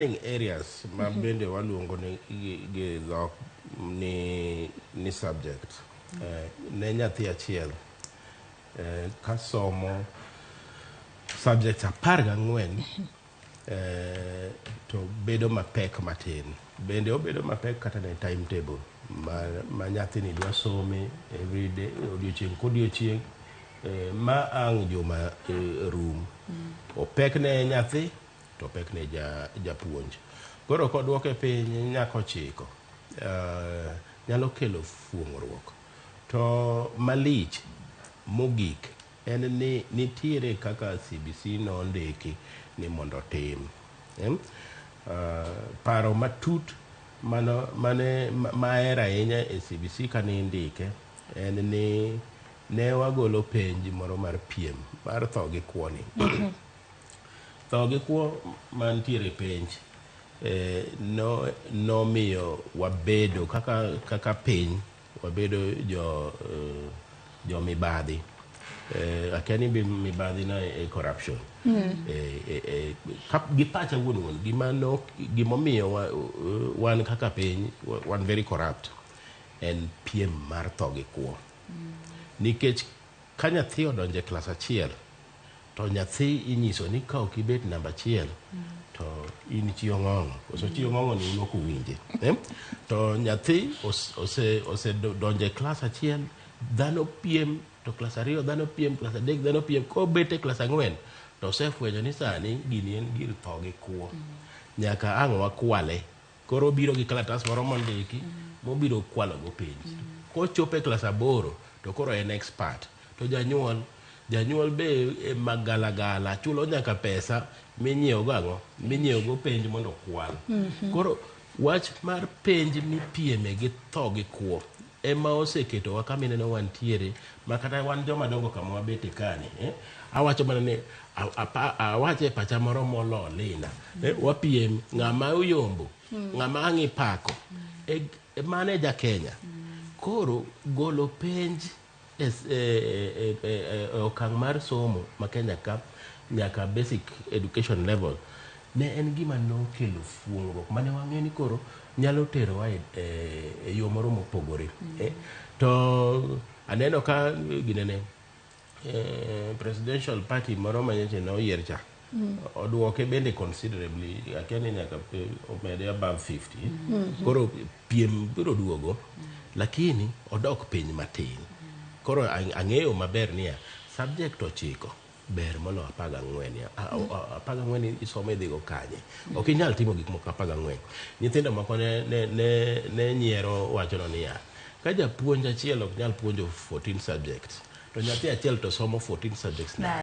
Areas ma bende waluongo ni gi dhok ni subject ne nyathi achiel ka somo subjects 14 to bedo mapek matin. Bende obedo mapek kata ne timetable ma nyathini dwa some everyday, odiochieng' kodiochieng', ma ang' juma rum. Opek ne nyathi to opek ne japuonj. Koro koduoke piny nyaka 9 nyalo kelo fuong'ruok. To malich mogik en ni nitiere kaka CBC nondiki ni mondo otim. Paro matut mane mahero ahinya e CBC kane indike en ni ne wagolo penj moro mar piem mar tho gi kwo ni. Tho gi kwo mantiere penj nomiyo wabedo kaka piny wabedo jo mibadhi. Akia ni be mibadhi no e corruption. Gi pacha wuon wuon gimomiyo wan kaka piny wan very corrupt en piem mar tho gi kwo. Nikech ka nyathi odonjo e klas 1 to nyathi inyiso ni ka ok ibet namba 1 to in chi ong'ong'o. Koso chi ong'ong'o ni un ok uwinje. To nyathi osedonjo e klas 1, dhano piem, to klas 2 dhano piem, klas 3 dhano piem, kobet e klas 4 to osefwenyo ni sani gini en gir tho gi kwo. Nyaka ang' wakwale. Koro obiro gi kalatas moro mondiki mobiro kwalo go penj. Kochopo e klas 8 to koro en expert. To janyuol be magalagala chulo nyaka pesa minyiewo go ang'o? Minyiewo go penj mondo okwal. Koro wach mar penj mipieme gi tho gi kwo ema oseketowa kama ineno wantiere, ma kata wan joma dongo kama wabete kani, Awacho mana ni awacho e pacha moro mololina. Wapiem ng'ama oyombo, ng'ama ang' ipako. Mano e ja Kenya. Koro golo penj e okang' mar somo ma Kenya ka nyaka basic education level ne en gima nokelo fuong'ruok mane wang'eyo ni koro nyalo terowa e yo moro mopogore. To aneno ka ginene presidential party moro manyocha noyier cha oduoke bende considerably, akia ni nyaka omede above 50. Koro piem biro duogo, lakini odok piny matin. Koro ang'eyo maber niya subject 9 ber molo 14. 14 isomo idhigo kanye? Ok inyal timo gik moko 14. Nyithindo moko ne nyiero wachono niya ka japuonj achiel ok nyal puonjo 14 subjects to nyathi achiel to somo 14 subjects.